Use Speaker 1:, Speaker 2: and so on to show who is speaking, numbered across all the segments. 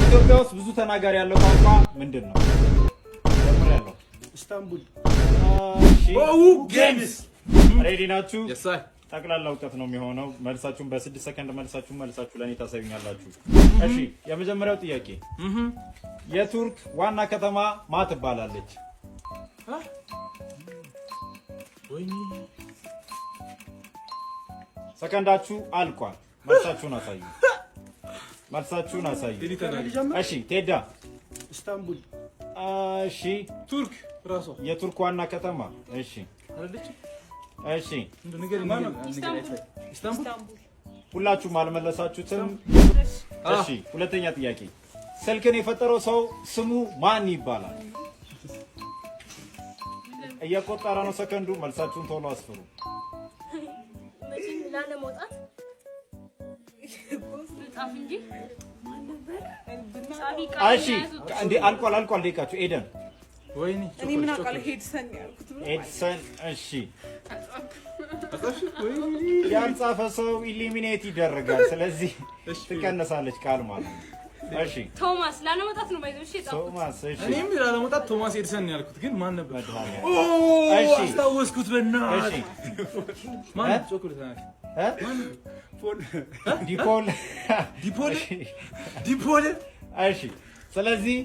Speaker 1: ኢትዮጵያ ውስጥ ብዙ ተናጋሪ ያለው ቋንቋ ምንድን ነው? ጀምሬያለሁ።
Speaker 2: ኢስታንቡል።
Speaker 1: እሺ፣
Speaker 3: Games.
Speaker 1: Ready ናችሁ?
Speaker 3: Yes, sir.
Speaker 1: ጠቅላላ እውቀት ነው የሚሆነው። መልሳችሁን በ6 ሰከንድ መልሳችሁን መልሳችሁ ለእኔ ታሳዩኛላችሁ። እሺ፣ የመጀመሪያው ጥያቄ የቱርክ ዋና ከተማ ማ ትባላለች?
Speaker 3: ወይኔ።
Speaker 1: ሰከንዳችሁ አልቋል። መልሳችሁን አሳዩ። መልሳችሁን አሳዩ።
Speaker 3: ቴዲ ተናገር።
Speaker 1: እሺ ቴዳ።
Speaker 2: ኢስታንቡል።
Speaker 1: እሺ።
Speaker 3: ቱርክ ራሷ።
Speaker 1: የቱርክ ዋና ከተማ፣ እሺ።
Speaker 3: አይደለችም?
Speaker 1: እሺ።
Speaker 3: እንደው ንገሪኝ፣ ንገሪኝ፣ ንገሪኝ። ኢስታንቡል።
Speaker 1: ሁላችሁም አልመለሳችሁትም። እሺ፣ ሁለተኛ ጥያቄ፣ ስልክን የፈጠረው ሰው ስሙ ማን ይባላል? እየቆጠረ ነው ሰከንዱ። መልሳችሁን ቶሎ አስፍሩ።
Speaker 4: መቼም ላለመውጣት ጻፍ እንጂ ጻፊ ቃል
Speaker 1: እሺ፣ እንዴ አልቋል፣ አልቋል። ደቂቃችሁ። ኤደን።
Speaker 3: ወይኔ።
Speaker 5: እኔ ምን አውቃለሁ? ሄድሰን ያልኩት ብሎ።
Speaker 1: ኤድሰን። እሺ።
Speaker 3: አጻፍሽ? ወይኔ።
Speaker 1: ያልጻፈ ሰው eliminate ይደረጋል። ስለዚህ
Speaker 3: እሺ።
Speaker 1: ትቀነሳለች ቃል ማለት ነው። እሺ።
Speaker 4: ቶማስ ላለመውጣት ነው ባይዘው። እሺ የጻፍኩት።
Speaker 1: ቶማስ። እሺ።
Speaker 3: እኔም ላለመውጣት ቶማስ ኤዲሰን ነው ያልኩት፣ ግን ማን ነበር?
Speaker 1: መድኃኒዓለም።
Speaker 3: ኦ።
Speaker 1: እሺ።
Speaker 3: አስታወስኩት። በእናትህ።
Speaker 1: እሺ።
Speaker 3: ማን?
Speaker 1: እ?
Speaker 3: ቾኮሌት ተናገር።
Speaker 1: እ? ዲፖል።
Speaker 3: ዲፖል፣ ዲፖል።
Speaker 1: እሺ፣ ስለዚህ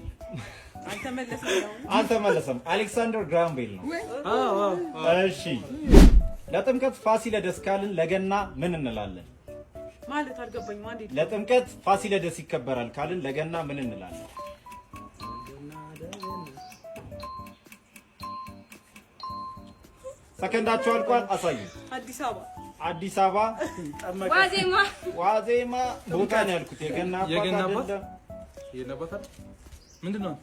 Speaker 5: አልተመለሰም።
Speaker 1: አልተመለሰም። አሌክሳንደር ግራሃም ቤል ነው።
Speaker 3: አዎ አዎ።
Speaker 1: እሺ፣ ለጥምቀት ፋሲለደስ ካልን ለገና ምን እንላለን?
Speaker 5: ማለት አልገባኝም። አንዴ።
Speaker 1: ለጥምቀት ፋሲለደስ ይከበራል ካልን ለገና ምን እንላለን? ሰከንዳችሁ አልቋል። አሳዩ።
Speaker 5: አዲስ አበባ።
Speaker 1: አዲስ አበባ።
Speaker 4: ዋዜማ።
Speaker 1: ዋዜማ ቦታ ነው ያልኩት። የገና አባት
Speaker 3: የገና አባት?
Speaker 1: አይደለም።
Speaker 3: የገና አባት አይደል? ምንድን ነው?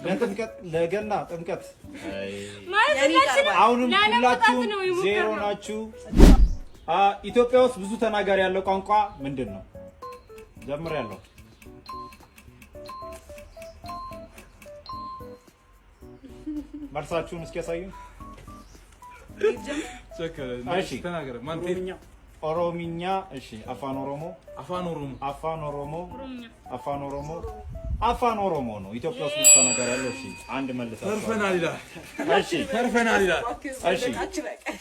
Speaker 1: ለጥምቀት፣ ለገና ጥምቀት።
Speaker 4: ማለት
Speaker 5: የኔ
Speaker 4: ሁላችንም
Speaker 5: ይቀርባል።
Speaker 1: አሁንም
Speaker 4: ላለመውጣት
Speaker 1: ሁላችሁም
Speaker 4: ነው
Speaker 1: ዜሮ
Speaker 4: የሞከርነው።
Speaker 1: ናችሁ። ኢትዮጵያ ውስጥ ብዙ ተናጋሪ ያለው ቋንቋ ምንድን ነው? ጀምሬያለሁ። መልሳችሁን እስኪ ያሳዩን። እሺ።
Speaker 3: ተናገረ። ማን? ቴዲ።
Speaker 2: ኦሮምኛ።
Speaker 1: ኦሮሚኛ። እሺ፣ አፋን ኦሮሞ።
Speaker 3: አፋን ኦሮሞ።
Speaker 1: አፋን ኦሮሞ።
Speaker 4: ኦሮምኛ።
Speaker 1: አፋን ኦሮሞ፣ አፋን ኦሮሞ ነው ኢትዮጵያ ውስጥ ብዙ ተናጋሪ ያለው። እሺ፣ አንድ መልሳችኋል።
Speaker 3: ተርፈናል ይላል።
Speaker 1: እሺ።
Speaker 3: ተርፈናል ይላል።
Speaker 1: እሺ።
Speaker 5: ወደታች በቀል።